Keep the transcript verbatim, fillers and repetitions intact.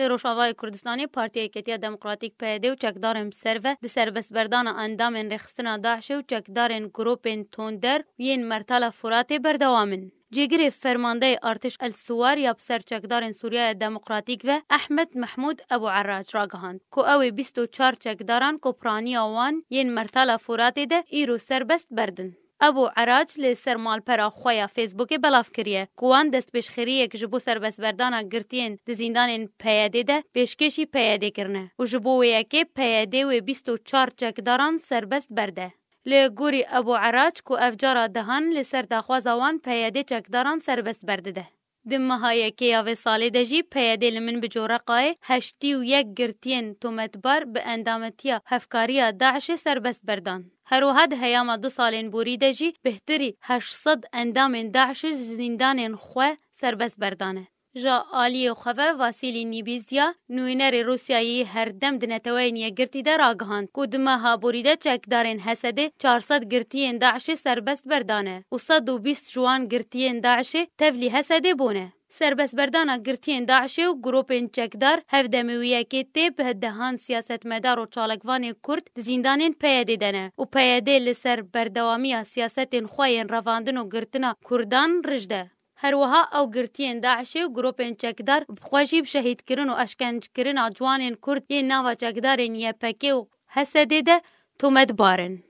Li Rojavayê Kurdistanê Partiya Yeketiya Demokratîk P Y D û çekdarên bi ser ve di serbestberdana endamên rêxistina DAIŞê û çekdarên grûpên tonder û yên Mertala Furatê berdewam in. Cêgirê fermandeyê Artiş El Suwar ya bi ser çekdarên Sûriyaya Demokratîk ve Ehmed Mehmûd Ebû Errac ragihand ku ew ê bîst û çar çekdaran ku piraniya wan yên Mertala Furatê de îro serbest berdin. Ebû Erac li ser malpera xwe ya Facebookê belav kiriye ku wan destpêşxeriyek ji bo serbestberdana girtiyên di zîndanên P Y D de pêşkêşî P Y D kirine û ji bo wê yekê P Y D wê bîst û çar çekdaran serbest berde. Li gorî Ebû Erac ku ev cara dehan li ser daxwaza wan P Y D çekdaran serbest berdide. Di meha yekê ya vê salê de jî P Y D li Minbicû Reqayê heştî û yek girtiyên tometbar bi endametiya hevkariya DAIŞê serbest berdan. Her wiha di heyama du salên borî de jî bêhtirî heşt sed endamên DAIŞê ji zîndanên xwe serbest berdane. Ji aliyê xwe ve Vasîlî Nîbîzya, nûnerê Rûsyayê yê herdem di Neteweyên Yekgirtî de ragihand ku di meha borî de çekdarên Hesedê çar sed girtiyên DAIŞê serbest berdane û sed û bîst ji wan girtiyên DAIŞê tevlî Hesedê bûne. Serbestberdana girtiyên DAIŞê û grûpên çekdar hevdemê wî yekê tê bi dehan siyasetmedar û çalakvanê Kurd di zîndanên P Y D de ne û P Y D li ser berdewamiya siyasetên xwe yên revandin û girtina Kurdan rij de. Her wiha ew girtiyên DAIŞê û grûpên çekdar bi xwe jî bi şehîdkirin û eşkencekirina ciwanên Kurd yên nava çekdarên Y P G û H S D'ê de tometbar in.